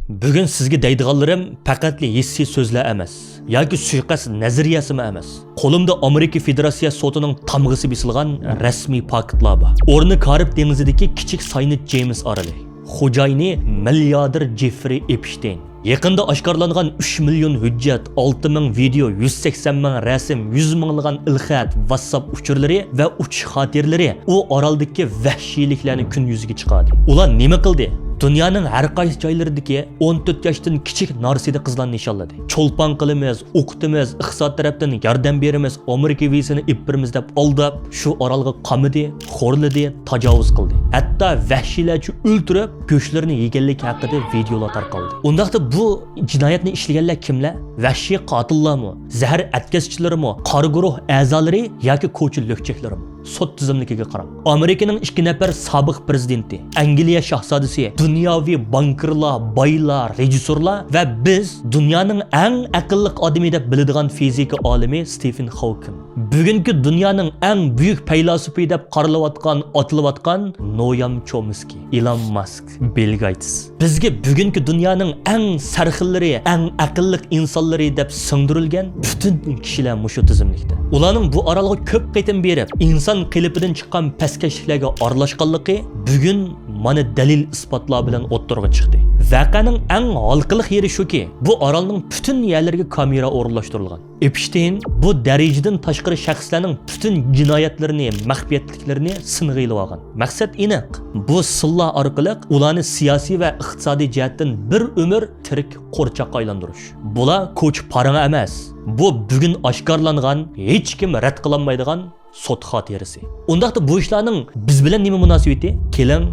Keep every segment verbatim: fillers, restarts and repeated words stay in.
بۈگۈن سىزگە دەيدىغانلىرىم پەقەتلا ھېسسىي سۆزلەر ئەمەس ياكى سۇيىقەست نەزەرىيەسىمۇ ئەمەس. قولۇمدا ئامېرىكا فېدېراتسىيە سوتىنىڭ تامغىسى بېسىلغان رەسمىي پاكىتلار بار. ئورنى كارىب دېڭىزىدىكى كىچىك ساينت جېيمس ئارىلى. خوجايىنى مىلياردېر جېفرى ئېپشتېين. يېقىندا ئاشكارىلانغان ئۈچ مىليون ھۆججەت، ئالتە مىڭ ۋىدېئو، يۈز سەكسەن مىڭ رەسىم، يۈز مىڭلىغان ئېلخەت، ۋاتساپ ئۇچۇرلىرى ۋە ئۇچۇش خاتىرىلىرى ئۇ ئارالدىكى ۋەھشىيلىكلەرنى كۈن يۈزىگە چىقاردى. ئۇلار نېمە قىلدى؟ دۇنيانىڭ ھەر قايسى جايلىرىدىكى ئون تۆت ياشتىن كىچىك نارسىدە قىزلارنى نىشانلىدى. چولپان قىلىمىز، ئوقۇتىمىز، ئىقتىساد تەرەپتىن ياردەم بېرىمىز، ئامېرىكا ۋىزىسىنى ئېلىپ بېرىمىز دەپ ئالداپ، شۇ ئارالغا قامىدى، خورلىدى، تاجاۋۇز قىلدى. ھەتتا ۋەھشىيلەرچە ئۆلتۈرۈپ، گۆشلىرىنى يېگەنلىكى ھەققىدە ۋىدېئولار تارقالدى. ئۇنداقتا بۇ جىنايەتنى ئىشلىگەنلەر كىملەر؟ ۋەھشىي قاتىللارمۇ؟ زەھەر ئەتكەسچىلىرىمۇ؟ قارا گۇرۇھ ئەزالىرى ياكى كوچا لۈكچەكلىرىمۇ؟ سوت تىزىملىكىگە قاراڭ. ئامېرىكىنىڭ ئىككى نەپەر سابىق پىرېزىدېنتى، ئەنگلىيە شاھزادىسى، دۇنياۋى بانكىرلار، بايلار، رېژىسسورلار ۋە بىز دۇنيانىڭ ئەڭ ئەقىللىق ئادىمى دەپ بىلىدىغان فىزىكا ئالىمى ستېفېن خوكىڭ. بۈگۈنكى دۇنيانىڭ ئەڭ بۈيۈك پەيلاسوپى دەپ قارىلىۋاتقان، ئاتىلىۋاتقان نويام چومسكىي، ئىلان ماسك، بىل گېيتس. بىزگە بۈگۈنكى دۇنيانىڭ ئەڭ سەرخىللىرى، ئەڭ ئەقىللىق ئىنسانلىرى دەپ سىڭدۈرۈلگەن پۈتۈن كىشىلەر مۇشۇ تىزىملىكتە. ئۇلارنىڭ بۇ ئارالغا كۆپ قېتىم بېرىپ، ئىنسان قېلىپىدىن چىققان پەسكەشلىكلەرگە ئارىلاشقانلىقى بۈگۈن مانا دەلىل-ئىسپاتلار بىلەن ئوتتۇرىغا چىقتى. ۋەقەنىڭ ئەڭ ھالقىلىق يېرى شۇكى، بۇ ئارالنىڭ پۈتۈن يەرلىرىگە كامېرا ئورۇنلاشتۇرۇلغان. ئېپشتېين بۇ دەرىجىدىن تاشقىرى شەخسلەرنىڭ پۈتۈن جىنايەتلىرىنى، مەخپىيەتلىكلىرىنى سىنغا ئېلىۋالغان. مەقسەت ئېنىق، بۇ سىنلار ئارقىلىق ئۇلارنى سىياسىي ۋە ئىقتىسادىي جەھەتتىن بىر ئۆمۈر تىرىك قورچاققا ئايلاندۇرۇش. بۇلار كوچا پارىڭى ئەمەس، بۇ بۈگۈن ئاشكارىلانغان، ھېچكىم رەت قىلالمايدىغان سوت خاتىرىسى. ئۇنداقتا بۇ ئىشلارنىڭ بىز بىلەن نېمە مۇناسىۋىتى؟ كېلىڭ،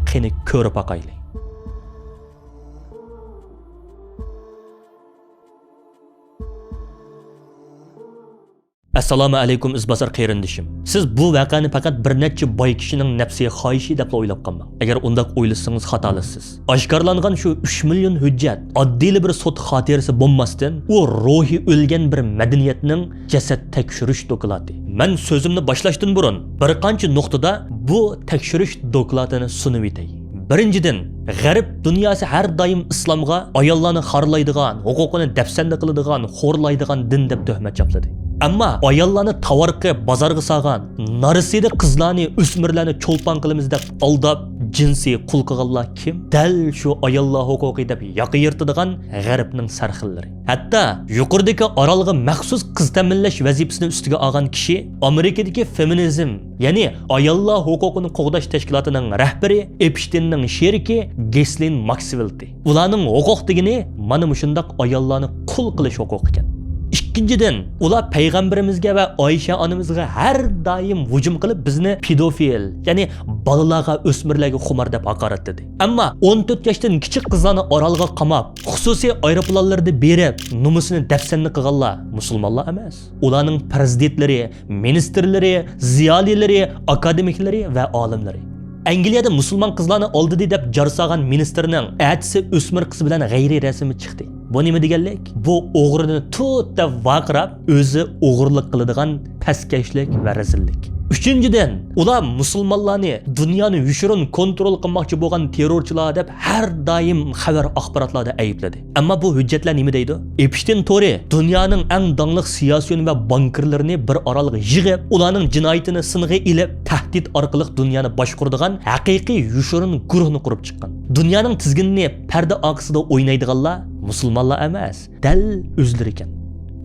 قېنى كۆرۈپ باقايلى. ئەسسالامۇ ئەلەيكۇم ئىزباسار قېرىندىشىم. سىز بۇ ۋەقەنى پەقەت بىر نەچچە باي كىشىنىڭ نەپسىي خاھىشى دەپلا ئويلاپ قالماڭ. ئەگەر ئۇنداق ئويلىسىڭىز خاتالىشىسىز. ئاشكارىلانغان شۇ ئۈچ مىليون ھۆججەت ئاددىيلا بىر سوت خاتىرىسى بولماستىن، ئۇ روھى ئۆلگەن بىر مەدەنىيەتنىڭ جەسەت تەكشۈرۈش دوكلاتى. مەن سۆزۈمنى باشلاشتىن بۇرۇن بىر قانچە نۇقتىدا بۇ تەكشۈرۈش دوكلاتىنى سۇنۇۋېتەي. بىرىنچىدىن، غەرب دۇنياسى ھەر دائىم ئىسلامغا ئاياللارنى خارلايدىغان، ھوقۇقىنى دەپسەندە قىلىدىغان، خورلايدىغان دىن دەپ تۆھمەت چاپلىدى. ئەمما ئاياللارنى تاۋار قىلىپ بازارغا سالغان، نارسىدە قىزلارنى، ئۆسمۈرلەرنى چولپان قىلىمىز دەپ ئالداپ، جىنسىي قۇل قىلغانلار كىم؟ دەل شۇ ئاياللار ھوقۇقى دەپ ياقا يىرتىدىغان غەربنىڭ سەرخىللىرى. ھەتتا يۇقىرىدىكى ئارالغا مەخسۇس قىز تەمىنلەش ۋەزىپىسىنى ئۈستىگە ئالغان كىشى ئامېرىكىدىكى فېمىنىزم، يەنى ئاياللار ھوقۇقىنى قوغداش تەشكىلاتىنىڭ رەھبىرى ئېپشتېيننىڭ شېرىكى گېسلىن ماكسۋېلتى. ئۇلارنىڭ ھوقۇق دېگىنى مانا مۇشۇنداق ئاياللارنى قۇل قىلىش ھوقۇقى ئىكەن. ئىككىنچىدىن، ئۇلار پەيغەمبىرىمىزگە ۋە ئايشە ئانىمىزغا ھەر دائىم ھۇجۇم قىلىپ، بىزنى پېدوفىل، يەنى بالىلارغا، ئۆسمۈرلەرگە خۇمار دەپ ھاقارەتلىدى. ئەمما ئون تۆت ياشتىن كىچىك قىزلارنى ئارالغا قاماپ، خۇسۇسىي ئايروپىلانلىرىدا بېرىپ، نومۇسىنى دەپسەندە قىلغانلار مۇسۇلمانلار ئەمەس. ئۇلارنىڭ پىرېزىدېنتلىرى، مىنىستىرلىرى، زىيالىيلىرى، ئاكادېمىكلىرى ۋە ئالىملىرى. ئەنگلىيەدە مۇسۇلمان قىزلارنى ئالدىدى دەپ جار سالغان مىنىستىرنىڭ ئەتىسى ئۆسمۈر قىز بىلەن غەيرىي رەسىمى چىقتى. بۇ نېمە دېگەنلىك؟ بۇ ئوغرىنى تۇت دەپ ۋارقىراپ، ئۆزى ئوغرىلىق قىلىدىغان پەسكەشلىك ۋە رەزىللىك. ئۈچىنچىدىن، ئۇلار مۇسۇلمانلارنى دۇنيانى يوشۇرۇن كونترول قىلماقچى بولغان تېررورچىلار دەپ ھەر دائىم خەۋەر ئاخباراتلاردا ئەيىبلىدى. ئەمما بۇ ھۆججەتلەر نېمە دەيدۇ؟ ئېپشتېين تورى دۇنيانىڭ ئەڭ داڭلىق سىياسىيون ۋە بانكىرلىرىنى بىر ئارالغا يىغىپ، ئۇلارنىڭ جىنايىتىنى سىنغا ئېلىپ، تەھدىت ئارقىلىق دۇنيانى باشقۇرىدىغان ھەقىقىي يوشۇرۇن گۇرۇھنى قۇرۇپ چىققان. دۇنيانىڭ تىزگىنىنى پەردە ئارقىسىدا ئوينايدىغانلار مۇسۇلمانلار ئەمەس، دەل ئۆزلىرى ئىكەن.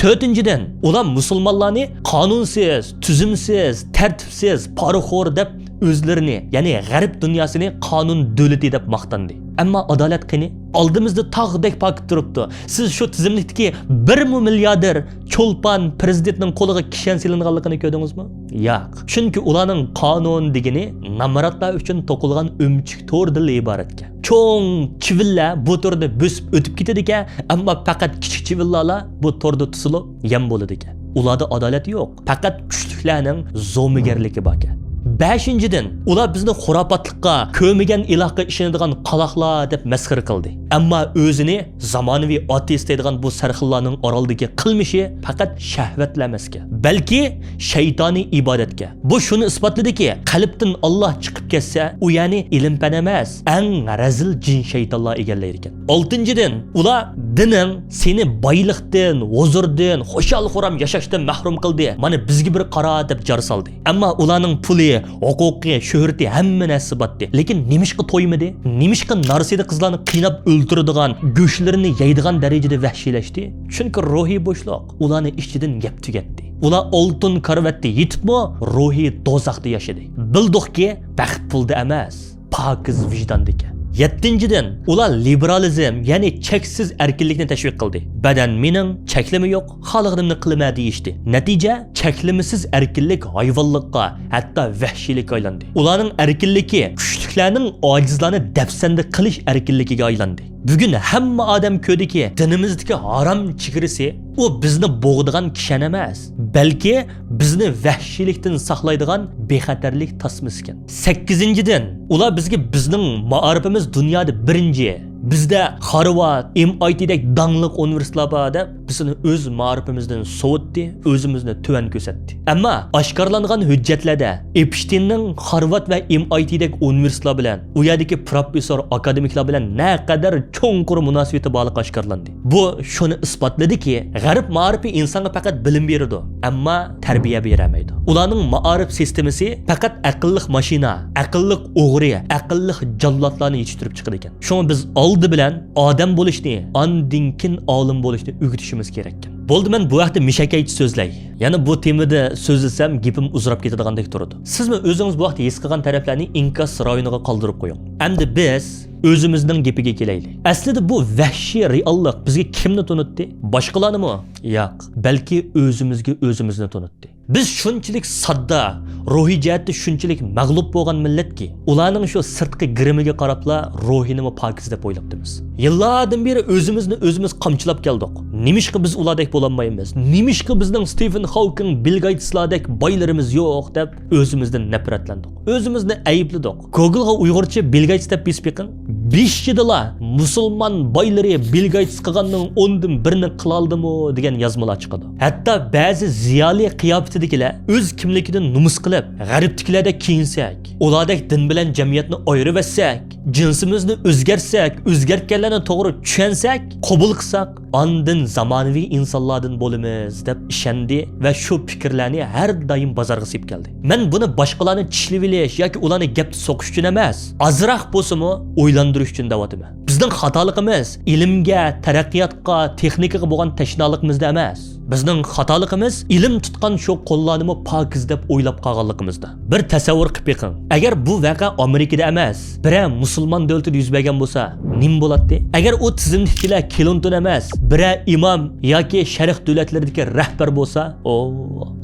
تۆتىنچىدىن، ئۇلار مۇسۇلمانلارنى قانۇنسىز، تۈزۈمسىز، تەرتىپسىز، پارىخور دەپ ئۆزلىرىنى، يەنى غەرب دۇنياسىنى قانۇن دۆلىتى دەپ ماختاندى. ئەمما ئادالەت قېنى؟ ئالدىمىزدا تاغدەك پاكىت تۇرۇپتۇ. سىز شۇ تىزىملىكتىكى بىرمۇ مىلياردېر چولپان پىرېزىدېنتنىڭ قولىغا كىشەن سېلىنغانلىقىنى كۆردىڭىزمۇ؟ ياق. چۈنكى ئۇلارنىڭ قانۇن دېگىنى نامراتلار ئۈچۈن توقۇلغان ئۆمۈچۈك توردىنلا ئىبارەتكەن. چوڭ چىۋىنلەر بۇ تورنى بۆسۈپ ئۆتۈپ كېتىدىكەن، ئەمما پەقەت كىچىك چىۋىنلارلا بۇ توردا تۇتۇلۇپ يەم بولىدىكەن. ئۇلاردا ئادالەت يوق، پەقەت كۈچلۈكلەرنىڭ زومىگەرلىكى باركەن. بەشىنچىدىن، ئۇلار بىزنى خۇراپاتلىققا، كۆرمىگەن ئىلاھقا ئىشىنىدىغان قالاقلار دەپ مەسخىرە قىلدى. ئەمما ئۆزىنى زامانىۋى ئاتېئىست دەيدىغان بۇ سەرخىللارنىڭ ئارىلىدىكى قىلمىشى پەقەت شەھۋەتلەر ئەمەسكەن، بەلكى شەيتانىي ئىبادەتكەن. بۇ شۇنى ئىسپاتلىدىكى، قەلبتىن ئاللاھ چىقىپ كەتسە، ئۇ يەنى ئىلىم-پەن ئەمەس، ئەڭ رەزىل جىن-شەيتانلار ئىگىلەيدىكەن. ئالتىنچىدىن، ئۇلار دىنىڭ سېنى بايلىقتىن، ھۇزۇردىن، خۇشال-خۇرام ياشاشتىن مەھرۇم قىلدى، مانا بىزگە بىر قارا دەپ جار سالدى. ئەمما ئۇلارنىڭ پۇلى، ھوقۇقى، شۆھرىتى، ھەممە نەرسىسى باتتى. لېكىن نېمىشقا تويمىدى؟ نېمىشقا نارسىدە قىزلارنى قىيناپ ئۆلتۈرىدىغان، گۆشلىرىنى يەيدىغان دەرىجىدە ۋەھشىيلەشتى؟ چۈنكى روھىي بوشلۇق ئۇلارنى ئىچىدىن يەپ تۈگەتتى. ئۇلار ئالتۇن كارىۋەتتە يېتىپمۇ روھىي دوزاختا ياشىدى. بىلدۇقكى، بەخت پۇلدا ئەمەس، پاكىز ۋىجداندا ئىكەن. يەتتىنچىدىن، ئۇلار لىبېرالىزم، يەنى چەكسىز ئەركىنلىكنى تەشۋىق قىلدى. بەدەن مېنىڭ، چەكلىمە يوق، خالىغىنىمنى قىلىمەن دېيىشتى. نەتىجە، چەكلىمىسىز ئەركىنلىك ھايۋانلىققا، ھەتتا ۋەھشىيلىككە ئايلاندى. ئۇلارنىڭ ئەركىنلىكى كۈچلۈكلەرنىڭ ئاجىزلارنى دەپسەندە قىلىش ئەركىنلىكىگە ئايلاندى. بۈگۈن ھەممە ئادەم كۆردىكى، دىنىمىزدىكى ھارام چېگرىسى، ئۇ بىزنى بوغىدىغان كىشەن ئەمەس، بەلكى بىزنى ۋەھشىيلىكتىن ساقلايدىغان بىخەتەرلىك تاسمىسىكەن. سەككىزىنچىدىن، ئۇلار بىزگە بىزنىڭ مائارىپىمىز دۇنيادا بىرىنچى، بىزدە خارۋارد، ئېم ئاي تىدەك داڭلىق ئۇنىۋېرسىتېتلار بار دەپ، بىزنى ئۆز مائارىپىمىزدىن سوۋۇتتى، ئۆزىمىزنى تۆۋەن كۆرسەتتى. ئەمما ئاشكارىلانغان ھۆججەتلەردە ئېپشتىننىڭ خارۋارد ۋە ئېم ئاي تىدەك ئۇنىۋېرسىتېتلار بىلەن، ئۇ يەردىكى پروفېسسور، ئاكادېمىكلار بىلەن نەقەدەر چوڭقۇر مۇناسىۋىتى بارلىقى ئاشكارىلاندى. بۇ شۇنى ئىسپاتلىدىكى، غەرب مائارىپى ئىنسانغا پەقەت بىلىم بېرىدۇ، ئەمما تەربىيە بېرەلمەيدۇ. ئۇلارنىڭ مائارىپ سىستېمىسى پەقەت ئەقىللىق ماشىنا، ئەقىللىق ئوغرى، ئەقىللىق جاللاتلارنى يېتىشتۈرۈپ چىقىدىكەن. شۇڭا بىز ئالدى بىلەن ئادەم بولۇشنى، ئاندىن كېيىن ئالىم بولۇشنى ئۆگىتىشىمىز كېرەككەن. بولدى، مەن بۇ ھەقتە مىشەكەيچە سۆزلەي. يەنە بۇ تېمىدا سۆزلىسەم، گېپىم ئۇزىراپ كېتىدىغاندەك تۇرىدۇ. سىزمۇ ئۆزىڭىز بۇ ھەقتە ھېس قىلغان تەرەپلەرنى ئىنكاس رايونىغا قالدۇرۇپ قويۇڭ. ئەمدى بىز ئۆزىمىزنىڭ گېپىگە كېلەيلى. ئەسلىدە بۇ ۋەھشىي رېئاللىق بىزگە كىمنى تونۇتتى؟ باشقىلارنىمۇ؟ ياق، بەلكى ئۆزىمىزگە ئۆزىمىزنى تونۇتتى. بىز شۇنچىلىك ساددا، روھىي جەھەتتە شۇنچىلىك مەغلۇپ بولغان مىللەتكى، ئۇلارنىڭ شۇ سىرتقى گىرىمىگە قاراپلا روھىنىمۇ پاكىز دەپ ئويلاپتىمىز. يىللاردىن بېرى ئۆزىمىزنى ئۆزىمىز قامچىلاپ كەلدۇق. نېمىشقا بىز ئۇلاردەك بولالمايمىز؟ نېمىشقا بىزنىڭ ستىفېن خوكىڭ، بىل گېيتسلاردەك بايلىرىمىز يوق؟ دەپ ئۆزىمىزدىن نەپرەتلەندۇق. ئۆزىمىزنى ئەيىبلىدۇق. گوگلغا ئۇيغۇرچە بىل گېيتس دەپ بېسىپ بېقىڭ. بېشىدىلا مۇسۇلمان بايلىرى بىل گېيتس قىلغاننىڭ ئوندىن بىرىنى قىلالدىمۇ دېگەن يازمىلار چىقىدۇ. ھەتتا بەزى زىيالىي قىياپىتىدىكىلەر ئۆز كىملىكىدىن نومۇس قىلىپ، غەربتىكىلەردەك كىيىنسەك، ئۇلاردەك دىن بىلەن جەمئىيەتنى ئايرىۋەتسەك، جىنسىمىزنى ئۆزگەرتسەك، ئۆزگەرتكەنلەرنى توغرا چۈشەنسەك، قوبۇل قىلساق، ئاندىن زامانىۋى ئىنسانلاردىن بولىمىز، دەپ ئىشەندى ۋە شۇ پىكىرلەرنى ھەر دائىم بازارغا سېلىپ كەلدى. مەن بۇنى باشقىلارنى چىشلىۋېلىش ياكى ئۇلارنى گەپتە سوقۇش ئۈچۈن ئەمەس، ئازراق بولسىمۇ ئويلاندۇرۇش ئۈچۈن دەۋاتىمەن. بىزنىڭ خاتالىقىمىز ئىلىمگە، تەرەققىياتقا، تېخنىكىغا بولغان تەشنالىقىمىزدا ئەمەس. بىزنىڭ خاتالىقىمىز ئىلىم تۇتقان شۇ قوللارنىمۇ پاكىز دەپ ئويلاپ قالغانلىقىمىزدا. بىر تەسەۋۋۇر قىلىپ بېقىڭ. ئەگەر بۇ ۋەقە ئامېرىكىدا ئەمەس، بىرەر مۇسۇلمان دۆلىتىدە يۈز بەرگەن بولسا، نېمە بولاتتى؟ ئەگەر ئۇ تىزىملىكتىكىلەر كلىنتون ئەمەس، بىرەر ئىمام ياكى شەرق دۆلەتلىرىدىكى رەھبەر بولسا، ئو،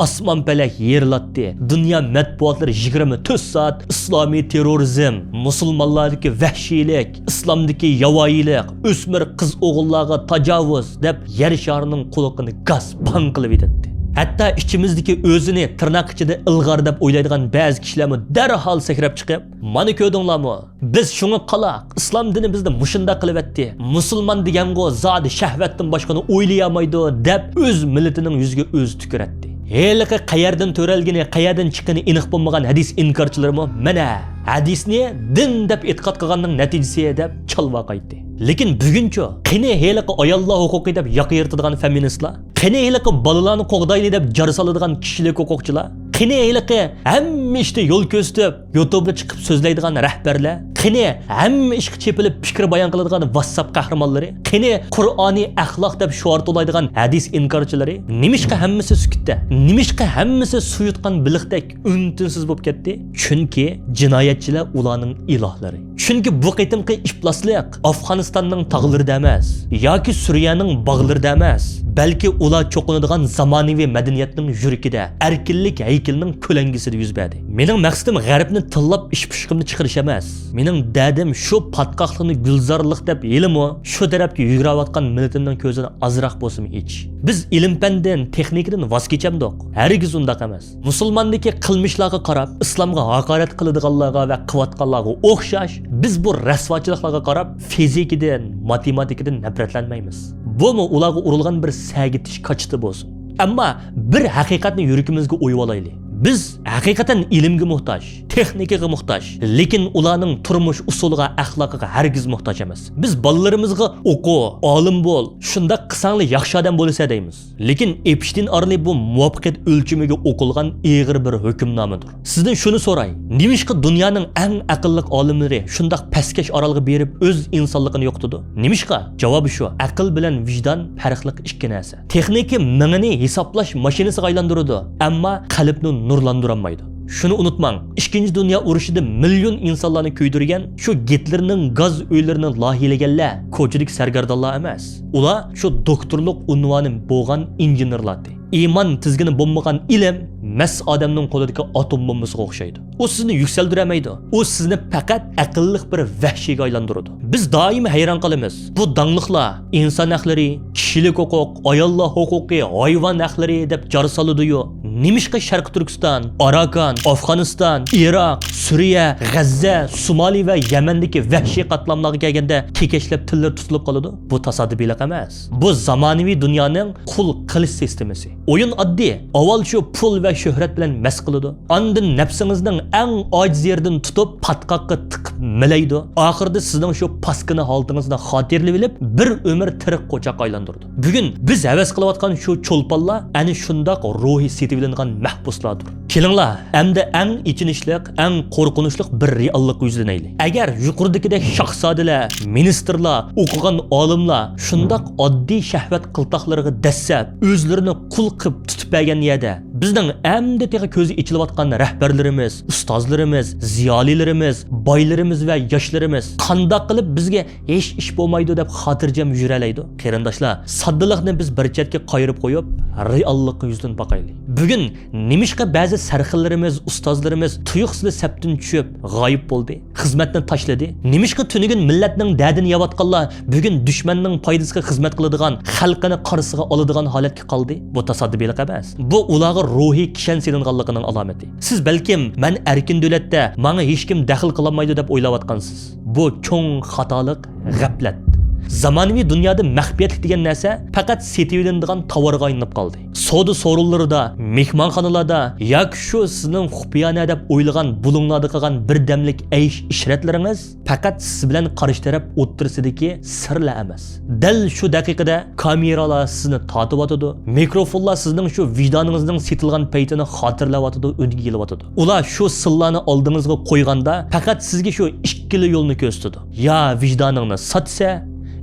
ئاسمان پەلەك يېرىلاتتى. دۇنيا مەتبۇئاتلىرى يىگىرمە تۆت سائەت ئىسلامىي تېررورىزم، مۇسۇلمانلاردىكى ۋەھشىيلىك، ئىسلامدىكى ياۋايىلىق، ئۆسمۈر قىز-ئوغۇللارغا تاجاۋۇز دەپ يەر شارىنىڭ قۇلىقىنى گاس-پاڭ قىلىۋېتەتتى. ھەتتا ئىچىمىزدىكى ئۆزىنى تىرناق ئىچىدە ئىلغار دەپ ئويلايدىغان بەزى كىشىلەرمۇ دەرھال سەكرەپ چىقىپ، مانا كۆردۈڭلارمۇ؟ بىز شۇڭا قالاق، ئىسلام دىنى بىزنى مۇشۇنداق قىلىۋەتتى، مۇسۇلمان دېگەنغۇ زادى شەھۋەتتىن باشقىنى ئويلىيالمايدۇ، دەپ ئۆز مىللىتىنىڭ يۈزىگە ئۆزى تۈكۈرەتتى. ھېلىقى قەيەردىن تۆرەلگىنى، قەيەردىن چىققىنى ئېنىق بولمىغان ھەدىس ئىنكارچىلىرىمۇ مانا ھەدىسنى دىن دەپ ئېتىقاد قىلغاننىڭ نەتىجىسى دەپ چالۋاق ئېيتتى. لېكىن بۈگۈنچۇ؟ قېنى ھېلىقى ئاياللار ھوقۇقى دەپ ياقا يىرتىدىغان فېمىنىستلار؟ قېنى ھېلىقى بالىلارنى قوغدايلى دەپ جار سالىدىغان كىشىلىك ھوقۇقچىلار؟ قېنى ھېلىقى ھەممە ئىشتا يول كۆرسىتىپ، يۇتۇبقا چىقىپ سۆزلەيدىغان رەھبەرلەر؟ قېنى ھەممە ئىشقا چېپىلىپ پىكىر بايان قىلىدىغان ۋاتساپ قەھرىمانلىرى؟ قېنى قۇرئانىي ئەخلاق دەپ شوئار توۋلايدىغان ھەدىس ئىنكارچىلىرى؟ نېمىشقا ھەممىسى سۈكۈتتە؟ نېمىشقا ھەممىسى سۇ يۇتقان بېلىقتەك ئۈن-تىنسىز بولۇپ كەتتى؟ چۈنكى جىنايەتچىلەر ئۇلارنىڭ ئىلاھلىرى. چۈنكى بۇ قېتىمقى ئىپلاسلىق ئافغانىستاننىڭ تاغلىرىدا ئەمەس ياكى سۈرىيەنىڭ باغلىرىدا ئەمەس، بەلكى ئۇلار چوقۇنىدىغان زامانىۋى مەدەنىيەتنىڭ يۈرىكىدە، ئەركىنلىك ھەيكىلىنىڭ كۆلەڭگىسىدە يۈز بەردى. مېنىڭ مەقسىتىم غەربنى تىللاپ ئىش-پۇشۇقۇمنى چىقىرىش ئەمەس. مېنىڭ دەردىم شۇ پاتقاقلىقنى گۈلزارلىق دەپ ھېلىمۇ شۇ تەرەپكە يۈگۈرۈۋاتقان مىللىتىمنىڭ كۆزىنى ئازراق بولسىمۇ ئېچىش. بىز ئىلىم-پەندىن، تېخنىكىدىن ۋاز كېچەمدۇق؟ ھەرگىز ئۇنداق ئەمەس. مۇسۇلماندىكى قىلمىشلارغا قاراپ، ئىسلامغا ھاقارەت قىلىدىغانلارغا ۋە قىلىۋاتقانلارغا ئوخشاش، بىز بۇ رەسۋاچىلىقلارغا قاراپ، فىزىكىدىن، ماتېماتىكىدىن نەپرەتلەنمەيمىز. بۇمۇ ئۇلارغا ئۇرۇلغان بىر سەگىتىش كاچىتى بولسۇن. ئەمما بىر ھەقىقەتنى يۈرىكىمىزگە ئويۇۋالايلى. بىز ھەقىقەتەن ئىلىمگە موھتاج، تېخنىكىغا موھتاج، لېكىن ئۇلارنىڭ تۇرمۇش ئۇسۇلىغا، ئەخلاقىغا ھەرگىز موھتاج ئەمەس. بىز بالىلىرىمىزغا «ئوقۇ، ئالىم بول، شۇنداق قىلساڭلا ياخشى ئادەم بولىسەن» دەيمىز. لېكىن ئېپشتېين ئارىلى بۇ مۇۋەپپەقىيەت ئۆلچىمىگە ئوقۇلغان ئېغىر بىر ھۆكۈمنامىدۇر. سىزدىن شۇنى سوراي، نېمىشقا دۇنيانىڭ ئەڭ ئەقىللىق ئالىملىرى شۇنداق پەسكەش ئارالغا بېرىپ ئۆز ئىنسانلىقىنى يوقىتىدۇ؟ نېمىشقا؟ جاۋابى شۇ، ئەقىل بىلەن ۋىجدان پەرقلىق ئىككى نەرسە. تېخنىكا مېڭىنى ھېسابلاش ماشىنىسىغا ئايلاندۇرىدۇ، ئەمما قەلبنى نۇرلاندۇرالمايدۇ. شۇنى ئۇنتۇماڭ، ئىككىنچى دۇنيا ئۇرۇشىدا مىليون ئىنسانلارنى كۆيدۈرگەن شۇ گىتلېرنىڭ گاز ئۆيلىرىنى لايىھىلىگەنلەر كوچىدىكى سەرگەردانلار ئەمەس. ئۇلار شۇ دوكتورلۇق ئۇنۋانى بولغان ئىنژېنېرلاردى. ئىمان تىزگىنى بولمىغان ئىلىم مەس ئادەمنىڭ قولىدىكى ئاتوم بومبىسىغا ئوخشايدۇ. ئۇ سىزنى يۈكسەلدۈرەلمەيدۇ. ئۇ سىزنى پەقەت ئەقىللىق بىر ۋەھشىيگە ئايلاندۇرىدۇ. بىز دائىم ھەيران قالىمىز. بۇ داڭلىقلار ئىنسان ھەقلىرى، كىشىلىك ھوقۇق، ئاياللار ھوقۇقى، ھايۋان ھەقلىرى دەپ جار سالىدۇ-يۇ. نېمىشقا شەرقىي تۈركىستان، ئاراكان، ئافغانىستان، ئىراق، سۈرىيە، غەززە، سومالى ۋە يەمەندىكى ۋەھشىي قاتلاملارغا كەلگەندە كېكەچلەپ تىللىرى تۇتۇلۇپ قالىدۇ؟ بۇ تاسادىپىيلىق ئەمەس. بۇ زامانىۋى دۇنيانىڭ قۇل قىلىش سىستېمىسى. ئويۇن ئاددىي. ئاۋۋال شۇ پۇل ۋە شۆھرەت بىلەن مەست قىلىدۇ. ئاندىن نەپسىڭىزنىڭ ئەڭ ئاجىز يېرىدىن تۇتۇپ، پاتقاققا تىقىپ مىلەيدۇ. ئاخىرىدا سىزنىڭ شۇ پاسكىنا ھالىتىڭىزنى خاتىرىلىۋېلىپ، بىر ئۆمۈر تېرىق قوچاققا ئايلاندۇرىدۇ. بۈگۈن بىز ھەۋەس قىلىۋاتقان شۇ چولپانلار ئەنە شۇنداق روھى سېتىۋېلىنغان مەھبۇسلاردۇر. كېلىڭلار، ئەمدى ئەڭ ئېچىنىشلىق، ئەڭ قورقۇنچلۇق بىر رېئاللىققا يۈزلىنەيلى. ئەگەر يۇقىرىدىكىدەك شاھزادىلەر، مىنىستىرلار، ئوقۇغان ئالىملار شۇنداق ئاددىي شەھۋەت قىلتاقلىرىغا دەسسەپ، ئۆزلىرىنى قۇل قىلىپ تۇتۇپ بەرگەن يەردە، بىزنىڭ ئەمدى تېخى كۆزى ئېچىلىۋاتقان رەھبەرلىرىمىز، ئۇستازلىرىمىز، زىيالىيلىرىمىز، بايلىرىمىز ۋە ياشلىرىمىز قانداق قىلىپ بىزگە ھېچ ئىش بولمايدۇ دەپ خاتىرجەم يۈرەلەيدۇ؟ قېرىنداشلار، ساددىلىقنى بىز بىر چەتكە قايرىپ قويۇپ، رېئاللىققا يۈزلىنىپ باقايلى. بۈگۈن نېمىشقا بەزى سەرخىللىرىمىز، ئۇستازلىرىمىز تۇيۇقسىزلا سەپتىن چۈشۈپ، غايىب بولدى؟ خىزمەتنى تاشلىدى. نېمىشقا تۈنۈگۈن مىللەتنىڭ دەردىنى يەۋاتقانلار بۈگۈن دۈشمەننىڭ پايدىسىغا خىزمەت قىلىدىغان، خەلقىنى قارىسىغا ئالىدىغان ھالەتكە قالدى؟ بۇ تاسادىپىيلىق ئەمەس. بۇ ئۇلارغا روھىي كىشەن سېلىنغانلىقىنىڭ ئالامىتى. سىز بەلكىم، «مەن ئەركىن دۆلەتتە، ماڭا ھېچكىم دەخلى قىلالمايدۇ» دەپ ئويلاۋاتقانسىز. بۇ چوڭ خاتالىق، غەپلەت. زامانىۋى دۇنيادا مەخپىيەتلىك دېگەن نەرسە پەقەت سېتىۋېلىنىدىغان تاۋارغا ئايلىنىپ قالدى. سودا سورۇنلىرىدا، مېھمانخانىلاردا ياكى شۇ سىزنىڭ خۇپىيانە دەپ ئويلىغان بۇلۇڭلاردا قىلغان بىردەملىك ئەيش-ئىشرەتلىرىڭىز پەقەت سىز بىلەن قارشى تەرەپ ئوتتۇرىسىدىكى سىرلا ئەمەس. دەل شۇ دەقىقىدە كامېرالار سىزنى تارتىۋاتىدۇ، مىكروفونلار سىزنىڭ شۇ ۋىجدانىڭىزنىڭ سېتىلغان پەيتىنى خاتىرىلەۋاتىدۇ، ئۈنگە ئېلىۋاتىدۇ. ئۇلار شۇ سىرلارنى ئالدىڭىزغا قويغاندا پەقەت سىزگە شۇ ئىككىلا يولنى كۆرسىتىدۇ. يا ۋىجدانىڭنى ساتىسە،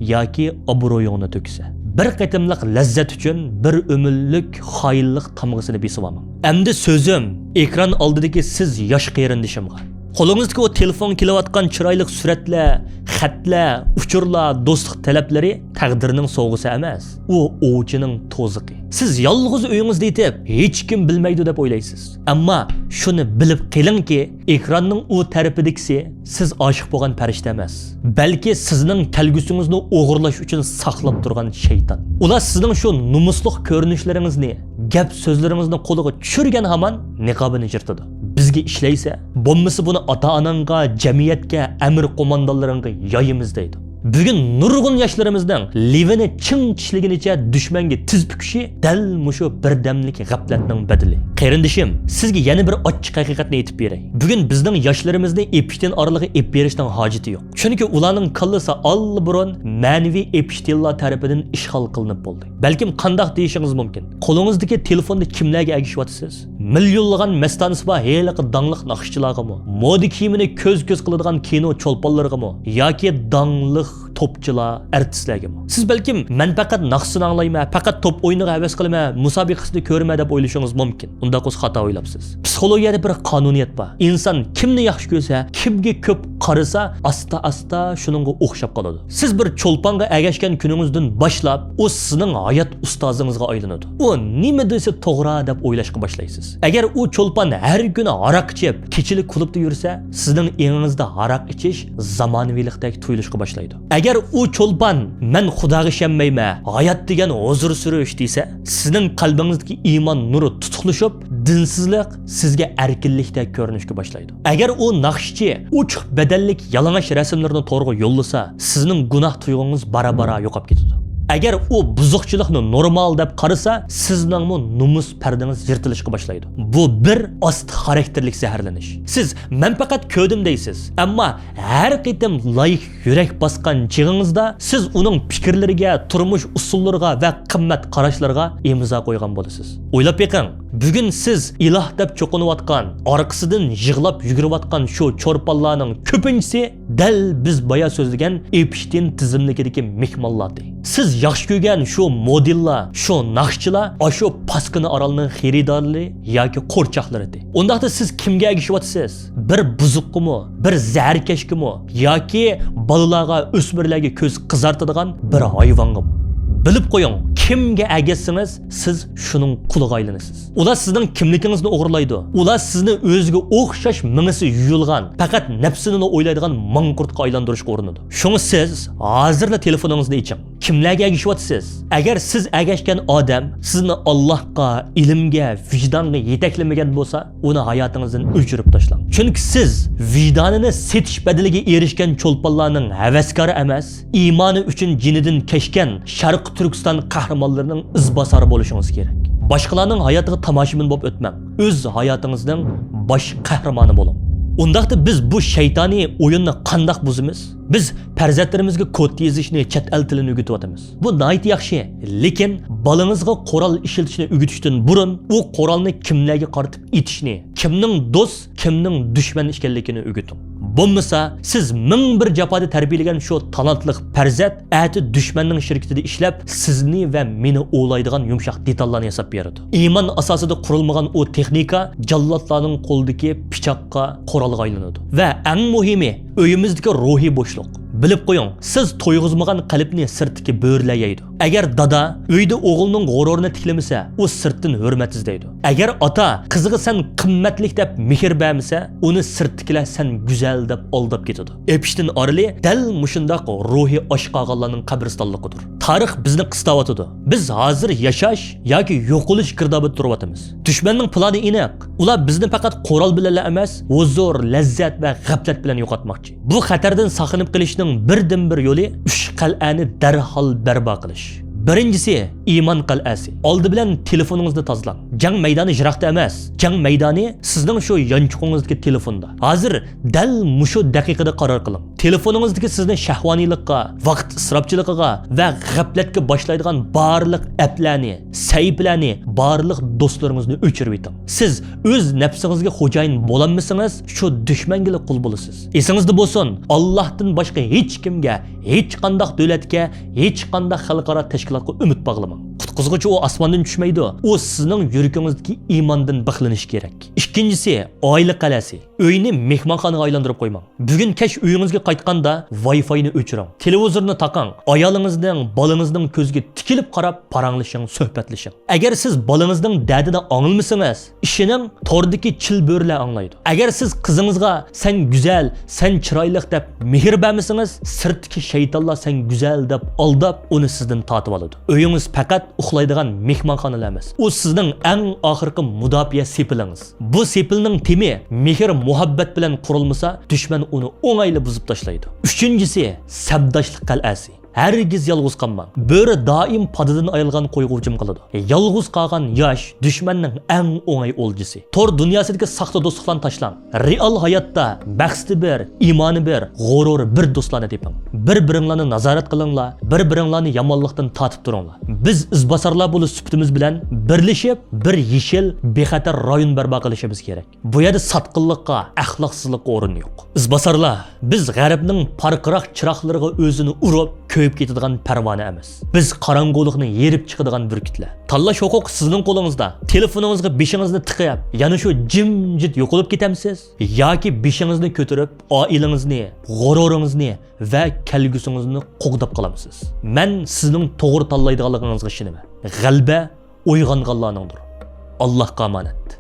ياكى ئابرۇيۇڭنى تۆكىسە. بىر قېتىملىق لەززەت ئۈچۈن بىر ئۆمۈرلۈك خائىنلىق تامغىسىنى بېسىۋالماڭ. ئەمدى سۆزۈم ئېكران ئالدىدىكى سىز ياش قېرىندىشىمغا. قولىڭىزدىكى ئۇ تېلېفونغا كېلىۋاتقان چىرايلىق سۈرەتلەر، خەتلەر، ئۇچۇرلار، دوستلۇق تەلەپلىرى تەقدىرنىڭ سوۋغىسى ئەمەس. ئۇ ئوۋچىنىڭ توزىقى. سىز يالغۇز ئۆيىڭىزدە يېتىپ، ھېچكىم بىلمەيدۇ دەپ ئويلايسىز. ئەمما شۇنى بىلىپ قېلىڭكى، ئېكراننىڭ ئۇ تەرىپىدىكىسى سىز ئاشىق بولغان پەرىشتە ئەمەس، بەلكى سىزنىڭ كەلگۈسىڭىزنى ئوغرىلاش ئۈچۈن ساقلاپ تۇرغان شەيتان. ئۇلار سىزنىڭ شۇ نومۇسلۇق كۆرۈنۈشلىرىڭىزنى، گەپ سۆزلىرىڭىزنى قولىغا چۈشۈرگەن ھامان نىقابىنى يىرتىدۇ. بىزگە ئىشلەيسە، بولمىسا بۇنى ئاتا-ئاناڭغا، جەمئىيەتكە، ئەمىر قوماندانلىرىڭغا يايىمىز دەيدۇ. بۈگۈن نۇرغۇن ياشلىرىمىزنىڭ لېۋىنى چىڭ چىشلىگىنىچە دۈشمەنگە تىز پۈكۈشى دەل مۇشۇ بىردەملىك غەپلەتنىڭ بەدىلى. قېرىندىشىم، سىزگە يەنە بىر ئاچچىق ھەقىقەتنى ئېيتىپ بېرەي. بۈگۈن بىزنىڭ ياشلىرىمىزنى ئېپشتېين ئارىلىغا ئېلىپ بېرىشنىڭ ھاجىتى يوق. چۈنكى ئۇلارنىڭ كاللىسى ئاللىبۇرۇن مەنىۋى ئېپشتېينلار تەرىپىدىن ئىشغال قىلىنىپ بولدى. بەلكىم قانداق دېيىشىڭىز مۇمكىن، قولىڭىزدىكى تېلېفوندا كىملەرگە ئەگىشىۋاتىسىز؟ مىليونلىغان مەستانىسى بار ھېلىقى داڭلىق ناخشىچىلارغىمۇ؟ مودا كىيىمىنى كۆز-كۆز قىلىدىغان كىنو چولپانلىرىغىمۇ؟ ياكى داڭلىق توپچىلار، ئەرتىسلەرگىمۇ؟ سىز بەلكىم، «مەن پەقەت ناخشىسىنى ئاڭلايمەن، پەقەت توپ ئويۇنىغا ھەۋەس قىلىمەن، مۇسابىقىسىنى كۆرىمەن» دەپ ئويلىشىڭىز مۇمكىن. ئۇنداق بولسا خاتا ئويلاپسىز. پسىخولوگىيەدە بىر قانۇنىيەت بار. ئىنسان كىمنى ياخشى كۆرسە، كىمگە كۆپ قارىسا، ئاستا-ئاستا شۇنىڭغا ئوخشاپ قالىدۇ. سىز بىر چولپانغا ئەگەشكەن كۈنىڭىزدىن باشلاپ، ئۇ سىزنىڭ ھايات ئۇستازىڭىزغا ئايلىنىدۇ. ئۇ نېمە دېسە توغرا دەپ ئويلاشقا باشلايسىز. ئەگەر ئۇ چولپان ھەر كۈنى ھاراق ئىچىپ، كېچىلىك كۇلۇبتا يۈرسە، سىزنىڭ ئېڭىڭىزدا ھاراق ئىچىش زامانىۋىلىقتەك تۇيۇلۇشقا باشلايدۇ. ئەگەر ئۇ چولپان، «مەن خۇداغا ئىشەنمەيمەن، ھايات دېگەن ھۇزۇر سۈرۈش» دېسە، سىزنىڭ قەلبىڭىزدىكى ئىمان نۇرى تۇتۇقلىشىپ، دىنسىزلىق سىزگە ئەركىنلىكتەك كۆرۈنۈشكە باشلايدۇ. ئەگەر ئۇ ناخشىچى ئوچۇق بەدەنلىك يالىڭاچ رەسىملىرىنى تورغا يوللىسا، سىزنىڭ گۇناھ تۇيغۇڭىز بارا-بارا يوقاپ كېتىدۇ. ئەگەر ئۇ بۇزۇقچىلىقنى نورمال دەپ قارىسا، سىزنىڭمۇ نومۇس پەردىڭىز يىرتىلىشقا باشلايدۇ. بۇ بىر ئاستى خاراكتېرلىك زەھەرلىنىش. سىز «مەن پەقەت كۆردۈم» دەيسىز، ئەمما ھەر قېتىم لايىق يۈرەك باسقان چېغىڭىزدا سىز ئۇنىڭ پىكىرلىرىگە، تۇرمۇش ئۇسۇللىرىغا ۋە قىممەت قاراشلىرىغا ئىمزا قويغان بولىسىز. ئويلاپ بېقىڭ، بۈگۈن سىز ئىلاھ دەپ چوقۇنۇۋاتقان، ئارقىسىدىن يىغلاپ يۈگۈرۈۋاتقان شۇ چولپانلارنىڭ كۆپىنچىسى دەل بىز بايا سۆزلىگەن ئېپشتېين تىزىملىكىدىكى مېھمانلاردى. سىز ياخشى كۆرگەن شۇ مودېللار، شۇ ناخشىچىلار ئاشۇ پاسكىنا ئارالنىڭ خېرىدارلىرى ياكى قورچاقلىرىدى. ئۇنداقتا سىز كىمگە ئەگىشىۋاتىسىز؟ بىر بۇزۇققىمۇ، بىر زەھەركەشكىمۇ ياكى بالىلارغا، ئۆسمۈرلەرگە كۆز قىزارتىدىغان بىر ھايۋانغىمۇ؟ بىلىپ قويۇڭ، كىمگە ئەگەشسىڭىز، سىز شۇنىڭ قۇلىغا ئايلىنىسىز. ئۇلار سىزنىڭ كىملىكىڭىزنى ئوغرىلايدۇ. ئۇلار سىزنى ئۆزىگە ئوخشاش مېڭىسى يۇيۇلغان، پەقەت نەپسىنىلا ئويلايدىغان ماڭقۇرتقا ئايلاندۇرۇشقا ئۇرۇنىدۇ. شۇڭا سىز ھازىرلا تېلېفونىڭىزنى ئېچىڭ. كىملەرگە ئەگىشىۋاتىسىز؟ ئەگەر سىز ئەگەشكەن ئادەم سىزنى ئاللاھقا، ئىلىمگە، ۋىجدانغا يېتەكلىمىگەن بولسا، ئۇنى ھاياتىڭىزدىن ئۆچۈرۈپ تاشلاڭ. چۈنكى سىز ۋىجدانىنى سېتىش بەدىلىگە ئېرىشكەن چولپانلارنىڭ ھەۋەسكارى ئەمەس، ئىمانى ئۈچۈن جېنىدىن كەچكەن شەرقىي تۈركىستان قەھرىمانلىرىنىڭ ئىزباسارى بولۇشىڭىز كېرەك. باشقىلارنىڭ ھاياتىغا تاماشىبىن بولۇپ ئۆتمەڭ. ئۆز ھاياتىڭىزنىڭ باش قەھرىمانى بولۇڭ. ئۇنداقتا بىز بۇ شەيتانىي ئويۇننى قانداق بۇزىمىز؟ بىز پەرزەنتلىرىمىزگە كود يېزىشنى، چەت ئەل تىلىنى ئۆگىتىۋاتىمىز. بۇ ناھايىتى ياخشى، لېكىن بالىڭىزغا قورال ئىشلىتىشنى ئۆگىتىشتىن بۇرۇن ئۇ قورالنى كىملەرگە قارىتىپ ئېتىشنى، كىمنىڭ دوست، كىمنىڭ دۈشمەن ئىكەنلىكىنى ئۆگىتىڭ. بولمىسا، سىز مىڭ بىر جاپادا تەربىيەلىگەن شۇ تالانتلىق پەرزەنت ئەتە دۈشمەننىڭ شىركىتىدە ئىشلەپ، سىزنى ۋە مېنى ئوۋلايدىغان يۇمشاق دېتاللارنى ياساپ بېرىدۇ. ئىمان ئاساسىدا قۇرۇلمىغان ئۇ تېخنىكا جاللاتلارنىڭ قولىدىكى پىچاققا، قورالغا ئايلىنىدۇ. ۋە ئەڭ مۇھىمى، ئۆيىمىزدىكى روھىي بوشلۇق. بىلىپ قويۇڭ، سىز تويغۇزمىغان قەلبنى سىرتتىكى بۆرىلەر يەيدۇ. ئەگەر دادا ئۆيدە ئوغلىنىڭ غۇرۇرىنى تىكلىمىسە، ئۇ سىرتتىن ھۆرمەت ئىزدەيدۇ. ئەگەر ئاتا قىزىغا «سەن قىممەتلىك» دەپ مېھىر بەرمىسە، ئۇنى سىرتتىكىلەر «سەن گۈزەل» دەپ ئالداپ كېتىدۇ. ئېپشتېين ئارىلى دەل مۇشۇنداق روھىي ئاچ قالغانلارنىڭ قەبرىستانلىقىدۇر. تارىخ بىزنى قىستاۋاتىدۇ. بىز ھازىر ياشاش ياكى يوقىلىش گىردابىدا تۇرۇۋاتىمىز. دۈشمەننىڭ پىلانى ئېنىق. ئۇلار بىزنى پەقەت قورال بىلەنلا ئەمەس، ھۇزۇر، لەززەت ۋە غەپلەت بىلەن يوقاتماقچى. بۇ خەتەردىن ساقلىنىپ قېلىشنىڭ بىردىنبىر يولى ئۈچ قەلئەنى دەرھال بەرپا قىلىش. بىرىنچىسى، ئىمان قەلئەسى. ئالدى بىلەن تېلېفونىڭىزنى تازىلاڭ. جەڭ مەيدانى يىراقتا ئەمەس. جەڭ مەيدانى سىزنىڭ شۇ يانچۇقىڭىزدىكى تېلېفوندا. ھازىر دەل مۇشۇ دەقىقىدە قارار قىلىڭ. تېلېفونىڭىزدىكى سىزنى شەھۋانىيلىققا، ۋاقىت ئىسراپچىلىقىغا ۋە غەپلەتكە باشلايدىغان بارلىق ئەپلەرنى، سەھىپىلەرنى، بارلىق دوستلىرىڭىزنى ئۆچۈرۈۋېتىڭ. سىز ئۆز نەپسىڭىزگە خوجايىن بولالمىسىڭىز، شۇ دۈشمەنگىلا قۇل بولىسىز. ئېسىڭىزدە بولسۇن، ئاللاھتىن باشقا ھېچكىمگە، ھېچقانداق دۆلەتكە، ھېچقانداق خەلقئارا تەشكىلاتقا ئۈمىد باغلىماڭ. قۇتقۇزغۇچى ئۇ ئاسماندىن چۈشمەيدۇ، ئۇ سىزنىڭ يۈرىكىڭىزدىكى ئىماندىن بىخلىنىشى كېرەك. ئىككىنچىسى، ئائىلە قەلئەسى. ئۆينى مېھمانخانىغا ئايلاندۇرۇپ قويماڭ. بۈگۈن كەچ ئۆيىڭىزگە قايتقاندا ۋاي فاينى ئۆچۈرۈڭ. تېلېۋىزورنى تاقاڭ. ئايالىڭىزنىڭ، بالىڭىزنىڭ كۆزىگە تىكىلىپ قاراپ پاراڭلىشىڭ، سۆھبەتلىشىڭ. ئەگەر سىز بالىڭىزنىڭ دەردىنى ئاڭلىمىسىڭىز، ئىشىنىڭ توردىكى چىل بۆرىلەر ئاڭلايدۇ. ئەگەر سىز قىزىڭىزغا «سەن گۈزەل، سەن چىرايلىق» دەپ مېھىر بەرمىسىڭىز، سىرتتىكى شەيتانلار «سەن گۈزەل» دەپ ئالداپ، ئۇنى سىزدىن تارتىۋالىدۇ. ئۆيىڭىز پەقەت ئۇخلايدىغان مېھمانخانىلا ئەمەس. ئۇ سىزنىڭ ئەڭ ئاخىرقى مۇداپىئە سېپىلىڭىز. بۇ سېپىلنىڭ تېمى مېھىر-مۇھەببەت بىلەن قۇرۇلمىسا، دۈشمەن ئۇنى ئوڭايلا بۇزۇپ تاشلايدۇ. ئۈچىنچىسى، سەپداشلىق قەلئەسى. ھەرگىز يالغۇز قالماڭ. بۆرە دائىم پادىدىن ئايرىلغان قويغا ھۇجۇم قىلىدۇ. يالغۇز قالغان ياش دۈشمەننىڭ ئەڭ ئوڭاي ئولجىسى. تور دۇنياسىدىكى ساختا دوستلۇقلارنى تاشلاڭ. رېئال ھاياتتا مەقسىتى بىر، ئىمانى بىر، غۇرۇرى بىر دوستلارنى تېپىڭ. بىر-بىرىڭلارنى نازارەت قىلىڭلار، بىر-بىرىڭلارنى يامانلىقتىن تارتىپ تۇرۇڭلار. بىز ئىزباسارلار بولۇش سۈپىتىمىز بىلەن بىرلىشىپ، بىر يېشىل، بىخەتەر رايون بەرپا قىلىشىمىز كېرەك. بۇ يەردە ساتقىنلىققا، ئەخلاقسىزلىققا ئورۇن يوق. ئىزباسارلار، بىز غەربنىڭ پارقىراق چىراغلىرىغا ئۆزىنى ئۇرۇپ، كۆيۈپ كېتىدىغان پەرۋانە ئەمەس. بىز قاراڭغۇلۇقنى يېرىپ چىقىدىغان بۈركۈتلەر. تاللاش ھوقۇقى سىزنىڭ قولىڭىزدا. تېلېفونىڭىزغا بېشىڭىزنى تىقىپ، يەنە شۇ جىمجىت يوقىلىپ كېتەمسىز؟ ياكى بېشىڭىزنى كۆتۈرۈپ، ئائىلىڭىزنى، غۇرۇرىڭىزنى ۋە كەلگۈسىڭىزنى قوغداپ قالامسىز؟ مەن سىزنىڭ توغرا تاللايدىغانلىقىڭىزغا ئىشىنىمەن. غەلىبە ئويغانغانلارنىڭدۇر. ئاللاھقا ئامانەت.